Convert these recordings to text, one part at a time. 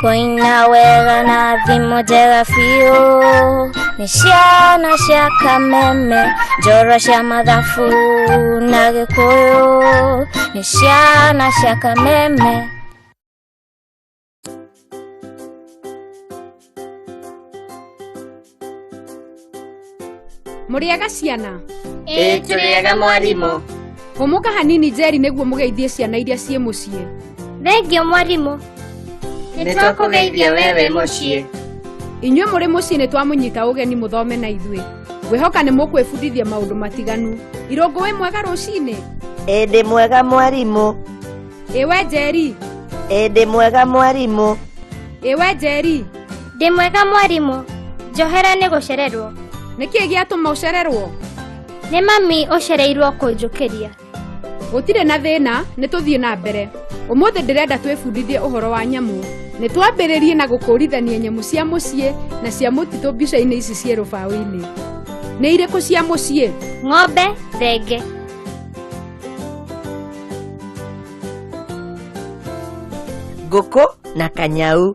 Kũina wega na thimo njega biũ nĩ ciana cia Kameme, njorua cia mathabu na Gĩkũyũ nĩ ciana cia Kameme. Mũrĩega ciana? Ĩĩ tũrĩega mwarimũ. Hũmũka hanini Njeri nĩguo mũgeithie ciana iria ciĩ mũciĩ. Thengio mwarimũ. Nĩ twakũgeithia we wĩ mũciĩ. Inyuĩ mũrĩ mũciĩ nĩ twamũnyita ũgeni mũthome na ithuĩ. Ngwĩhoka nĩ mũkwĩbundithia maũndũ matiganu. Irũngũ wĩ mwega rũcinĩ? Ĩĩ ndĩ mwega mwarimũ. Ĩ we Njeri? Ĩĩ ndĩ mwega mwarimũ. Ĩ we Njeri? Ndĩ mwega mwarimũ. Njohera nĩ gũcererwo. Nĩ kĩĩ gĩatũma ũcererwo? Nĩ mami ũcereirwo kũnjũkĩria. Gũtirĩ na thĩna, nĩ tũthiĩ na mbere. Ũmũthĩ ndĩrenda twĩbundithie ũhoro wa nyamũ. Nĩ twambĩrĩrie na gũkũrithania nyamũ cia mũciĩ na cia mũtitũ mbica-inĩ ici ciĩ rũbaũ-inĩ. Nĩ irĩkũ cia mũciĩ? Ng'ombe, thenge. Ngũkũ na kanyau.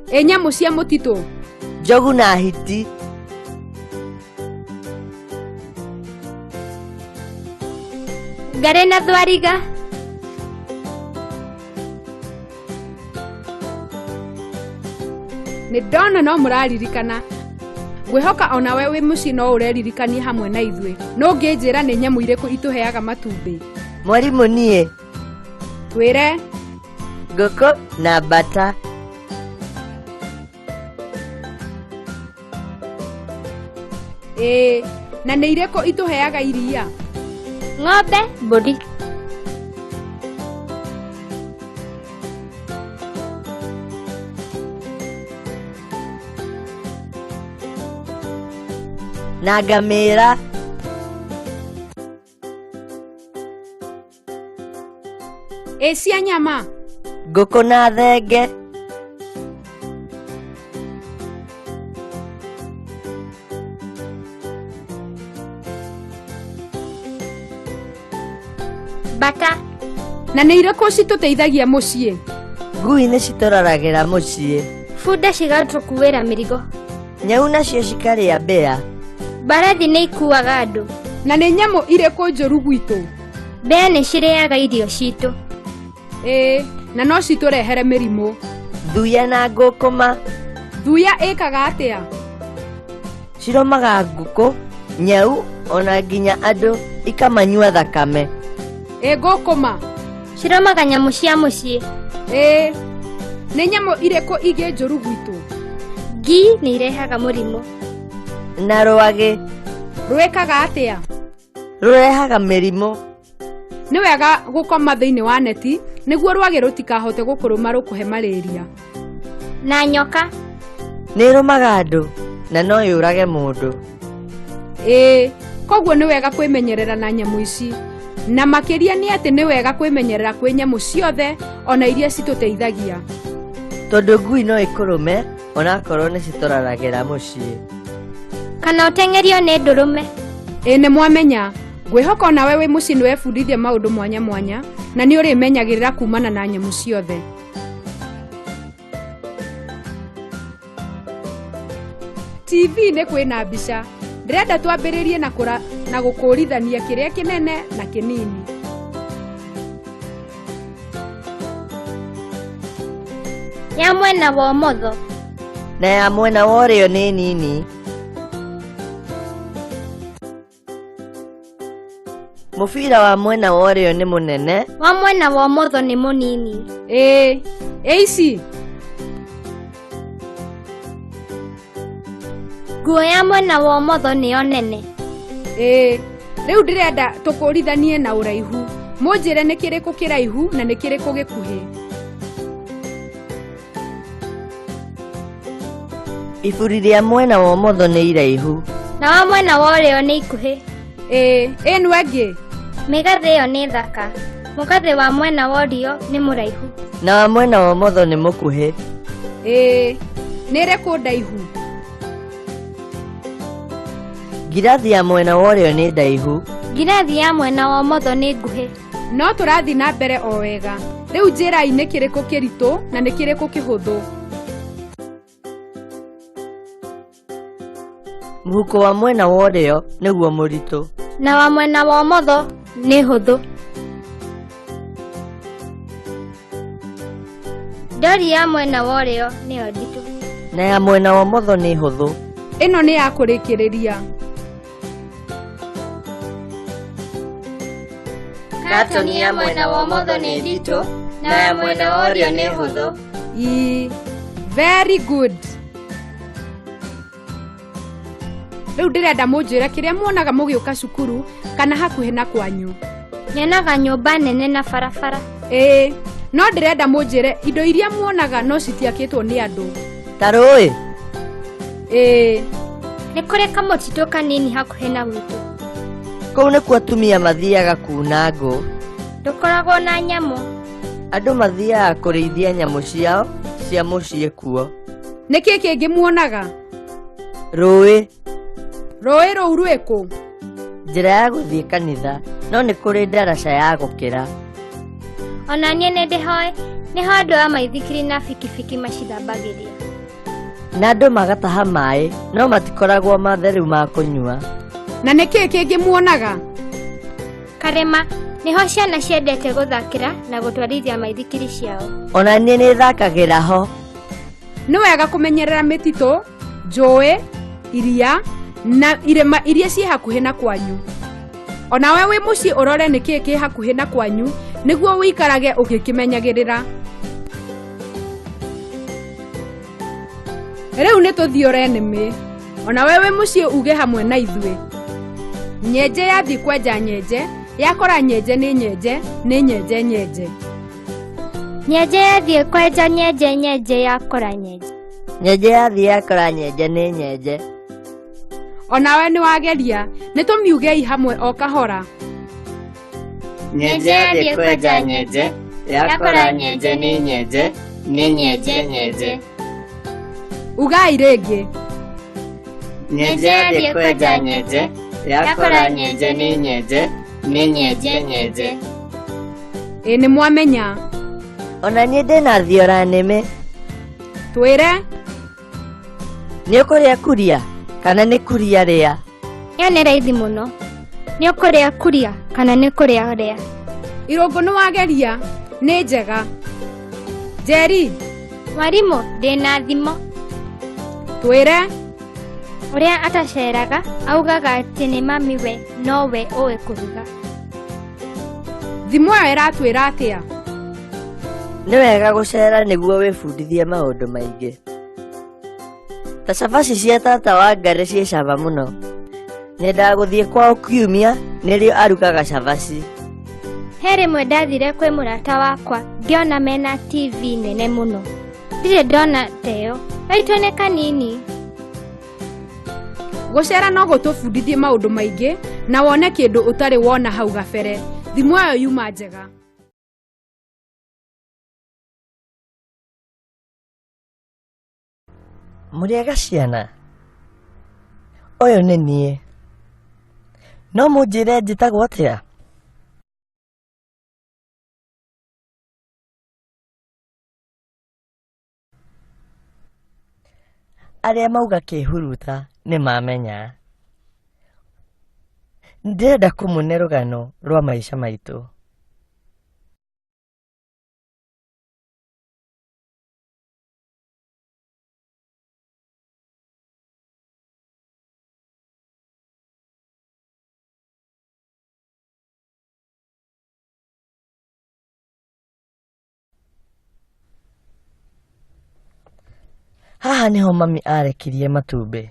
Ĩ nyamũ cia mũtitũ? Njogu na hiti. Ngarĩ na thwariga. Nĩ ndona no mũraririkana. Ngwĩhoka onawe wĩ mũciĩ no ũreririkania hamwe na ithuĩ. No ũngĩnjĩra nĩ nyamũ irĩkũ itũheaga matumbĩ? Mwarimũ niĩ. Twĩre. Ngũkũ na mbata. Ĩĩ, na nĩ irĩkũ itũheaga iria? Ng'ombe, mbũri. Na ngamĩra. Ĩ cia nyama? Ngũkũ na thenge. Mbata. Na nĩ irĩkũ citũteithagia mũciĩ? Ngui nĩ citũroragĩra mũciĩ. Bunda cigatũkuĩra mĩrigo. Nyau nacio cikarĩa mbĩa. Mbarathi nĩ ikuaga andũ. Na nĩ nyamũ irĩkũ njũru gwitũ? Mbĩa nĩ cirĩaga irio citũ. Ĩĩ, na no citũrehere mĩrimũ. Thuya na ngũkũma. Thuya ĩkaga atĩa? Cirũmaga ngũkũ, nyau ona nginya andũ ikamanyua thakame. Ĩ ngũkũma? Cirũmaga nyamũ cia mũciĩ. Ĩĩ, nĩ nyamũ irĩkũ ingĩ njũru gwitũ? Ngi nĩ irehaga mũrimũ. Na rwagĩ. Rwĩkaga atĩa? Rũrehaga mĩrimũ. Nĩ wega gũkoma thĩinĩ wa neti nĩguo rwagĩ rũtikahote gũkũrũma rũkũhe malaria. Na nyoka. Nĩ ĩrũmaga andũ na no yũrage mũndũ. Ĩĩ, koguo nĩ wega kwĩmenyerera na nyamũ ici. Na makĩria nĩ atĩ nĩ wega kwĩmenyerera kwĩ nyamũ ciothe ona iria citũteithagia. Tondũ ngui no ĩkũrũme onakorwo nĩ citũroragĩra mũciĩ. Kana ũteng'erio nĩ ndũrũme. Ĩĩ nĩ mwamenya. Ngwĩhoka onawe wĩ mũciĩ nĩ webundithia maũndũ mwanya mwanya na nĩ ũrĩmenyagĩrĩra kumana na nyamũ ciothe. TV-inĩ kwĩna mbica. Ndĩrenda twambĩrĩrie na kũra na gũkũrithania kĩrĩa kĩnene na kĩnini. Ya mwena wa ũmotho. Na ya mwena wa ũrĩo nĩ nini. Mũbira wa mwena wa ũrĩo nĩ mũnene. Wa mwena wa ũmotho nĩ mũnini. Ĩĩ, ĩ ici? Nguo ya mwena wa ũmotho nĩyo nene. Ĩĩ, rĩu ndĩrenda tũkũrithanie na ũraihu. Mũnjĩre nĩ kĩrĩkũ kĩraihu na nĩ kĩrĩkũ gĩkuhĩ. Iburi rĩa mwena wa ũmotho nĩ iraihu. Na wa mwena wa ũrĩo nĩ ikuhĩ. Ĩĩ, ĩno ĩngĩ? Mĩgathĩ ĩyo nĩ thaka. Mũgathĩ wa mwena wa ũrĩo nĩ mũraihu. Na wa mwena wa ũmotho nĩ mũkuhĩ. Ĩĩ, nĩ ĩrĩkũ ndaihu? Ngirathi ya mwena wa ũrĩo nĩ ndaihu. Ngirathi ya mwena wa ũmotho nĩ nguhĩ. No tũrathiĩ na mbere o wega. Rĩu njĩrai nĩ kĩrĩkũ kĩritũ na nĩ kĩrĩkũ kĩhũthũ. Mũhuko wa mwena wa ũrĩo nĩguo mũritũ. Na wa mwena wa ũmotho nĩ hũthũ. Ndori ya mwena wa ũrĩo nĩyo nditũ. Na ya mwena wa ũmotho nĩ hũthũ. Ĩno nĩ ya kũrĩkĩrĩria. Katoni ya mwena wa ũmotho nĩ nditũ na ya mwena wa ũrĩo nĩ hũthũ. Ii, very good. Rĩu ndĩrenda mũnjĩre kĩrĩa muonaga mũgĩũka cukuru kana hakuhĩ na kwanyu. Nyonaga nyũmba nene na barabara. Ĩĩ, no ndĩrenda mũnjĩre indo iria muonaga no citiakĩtwo nĩ andũ. Ta rũĩ? Ĩĩ. Nĩ kũrĩ kamũtitũ kanini hakuhĩ na gwitũ. Kũu nĩkuo atumia mathiaga kuuna ngũ. Ndũkoragwo na nyamũ. Andũ mathiaga kũrĩithia nyamũ ciao cia mũciĩ kuo. Nĩ kĩĩ kĩngĩ muonaga? Rũĩ. Rũĩ rũu rwĩkũ? Njĩra ya gũthiĩ kanitha, no nĩ kũrĩ ndaraca ya gũkĩra. Ona niĩ nĩ ndĩhoe, nĩho andũ a maithikiri na bikibiki macithambagĩria. Na andũ magataha maĩ, no matikoragwo matheru ma kũnyua. Na nĩ kĩĩ kĩngĩ muonaga? Karĩma, nĩho ciana ciendete gũthakĩra na gũtwarithia maithikiri ciao. Ona niĩ nĩ thakagĩra ho. Nĩ wega kũmenyerera mĩtitũ, njũĩ, iria na irĩma iria ciĩ hakuhĩ na kwanyu. Onawe wĩ mũciĩ ũrore nĩ kĩĩ kĩ hakuhĩ na kwanyu nĩguo ũikarage ũgĩkĩmenyagĩrĩra. Rĩu nĩ tũthiore nĩmĩ. Onawe wĩ mũciĩ uge hamwe na ithuĩ. Nyenje yathiĩ kwenja nyenje, yakora nyenje nĩ nyenje, nĩ nyenje nyenje. Nyenje yathiĩ kwenja nyenje nyenje yakora nyenje. Nyenje yathiĩ yakora nyenje nĩ nyenje. Onawe nĩ wageria, nĩ tũmiugei hamwe o kahora. Nyenje yathiĩ kwenja nyenje, yakora nyenje nĩ nyenje, nĩ nyenje nyenje. Ugai rĩngĩ. Nyenje yathiĩ kwenja nyenje, yakora nyenje nĩ nyenje, nĩ nyenje nyenje. Ĩ nĩ mwamenya. Ona niĩ ndĩna thiora nĩmĩ. Twĩre. Nĩ ũkũrĩa kuria kana nĩ kuria rĩa? Ĩyo nĩ raithi mũno. Nĩ ũkũrĩa kuria kana nĩ kũrĩa rĩa? Irũngũ nĩ wageria, nĩ njega. Njeri. Mwarimũ, ndĩna thimo. Twĩre. Ũrĩa ataceraga augaga atĩ nĩ mami we nowe ũĩ kũruga. Thimo ĩyo ĩratwĩra atĩa? Nĩ wega gũcera nĩguo wĩbundithie maũndũ maingĩ. Ta cabaci cia tata wa Ngarĩ ciĩ cama mũno. Nyendaga gũthiĩ kwao kiumia nĩrĩo arugaga cabaci. He rĩmwe ndathire kwĩ mũrata wakwa ngĩona mena TV nene mũno. Ndirĩ ndona ta ĩyo, gaitũ nĩ kanini. Gũcera no gũtũbundithie maũndũ maingĩ na wone kĩndũ ũtarĩ wona hau gabere. Thimo ĩyo yuma njega. Mũrĩega ciana? Ũyũ nĩ niĩ. No mũnjĩre njĩtagwo atĩa? Arĩa mauga kĩhuruta nĩ mamenya. Ndĩrenda kũmũne rũgano rwa maica maitũ. Haha nĩho mami arekirie matumbĩ.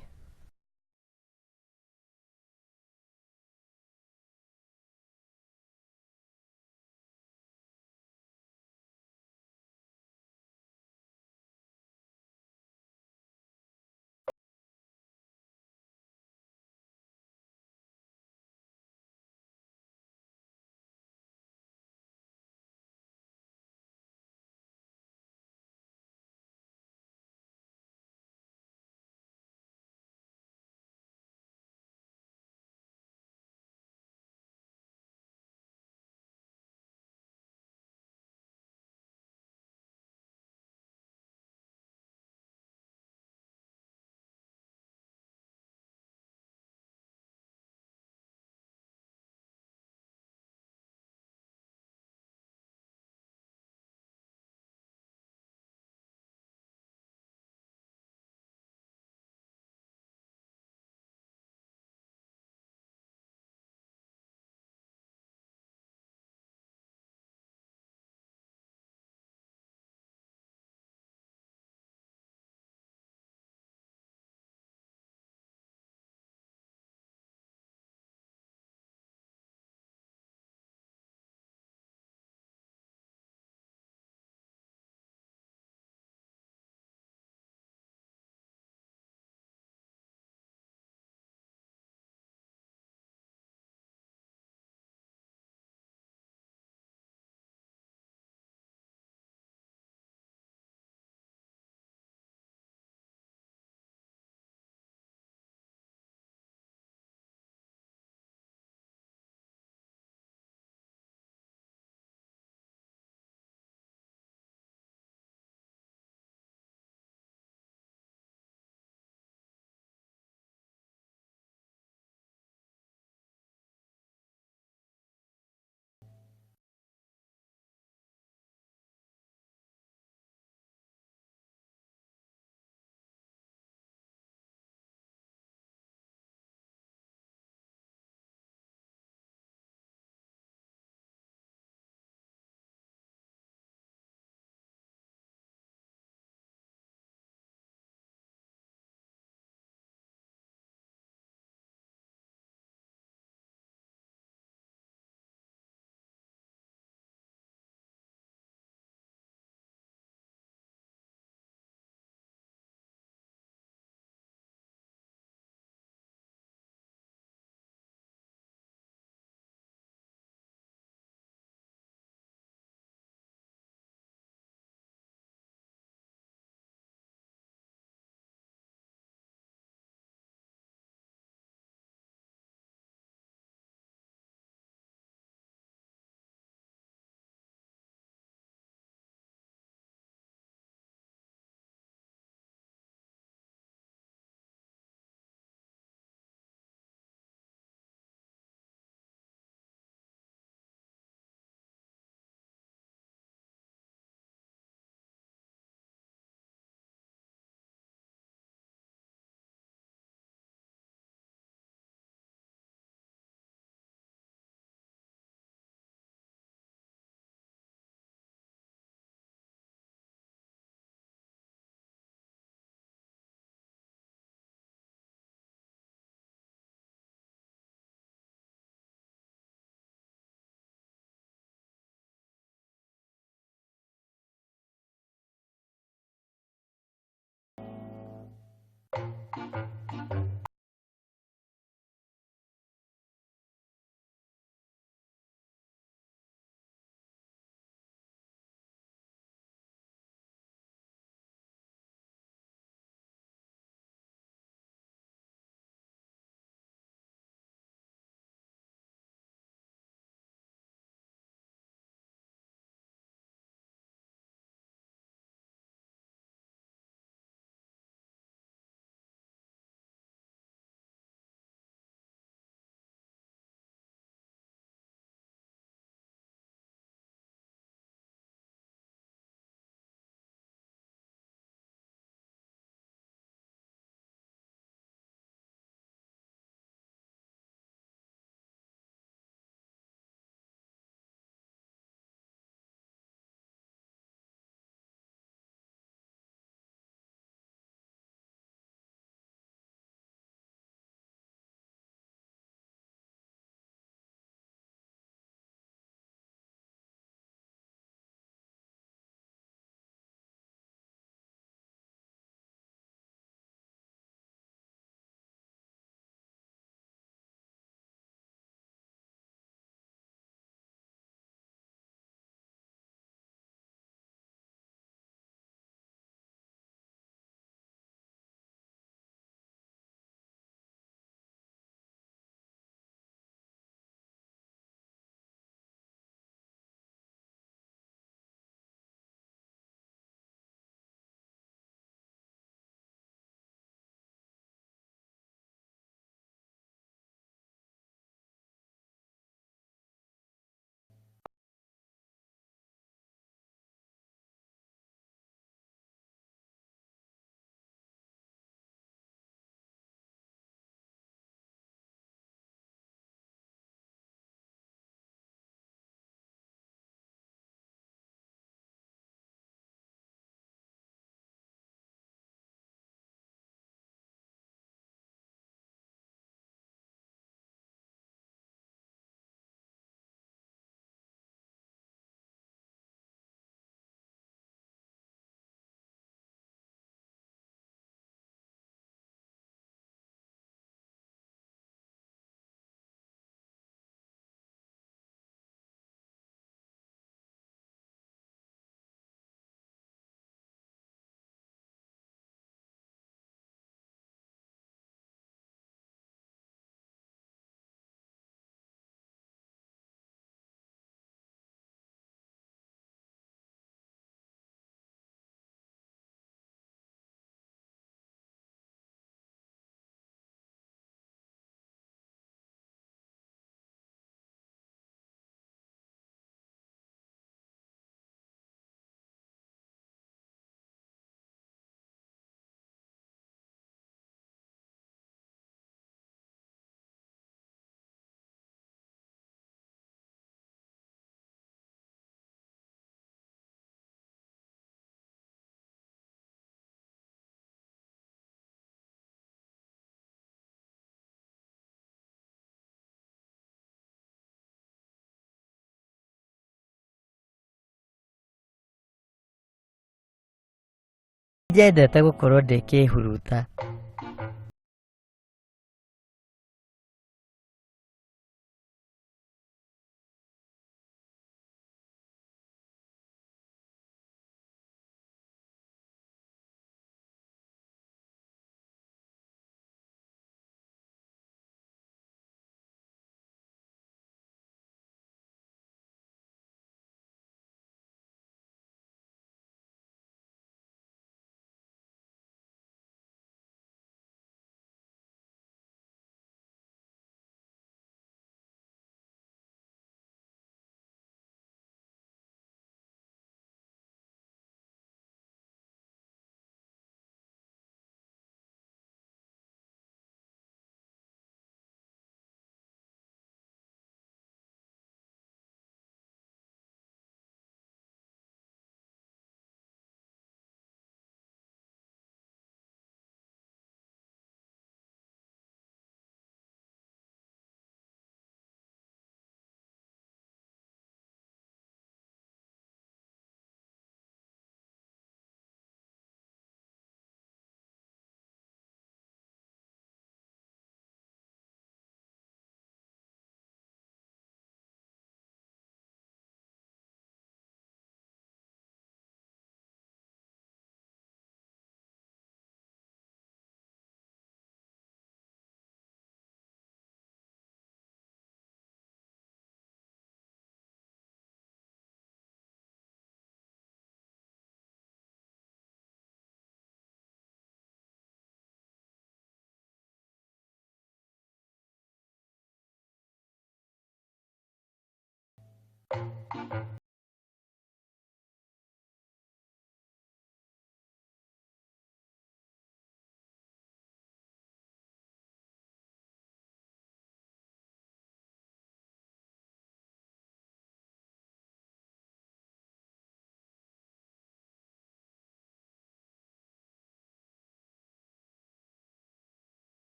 Ndiendete gũkorwo ndĩ kĩhuruta.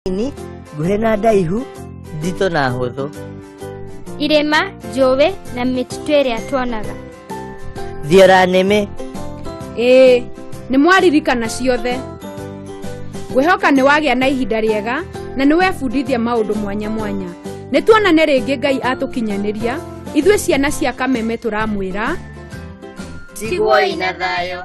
Nini, nguhĩ na ndaihu, nditũ na hũthũ. Irĩma, njũĩ na mĩtitũ ĩrĩa tuonaga. Thiora nĩmĩ. Ĩĩ, nĩ mwaririkana ciothe. Ngwĩhoka nĩ wagĩa na ihinda rĩega na nĩ webundithia maũndũ mwanya mwanya. Nĩ tuonane rĩngĩ Ngai atũkinyanĩria, ithuĩ ciana cia Kameme tũramwĩra Tigwoi na thayũ.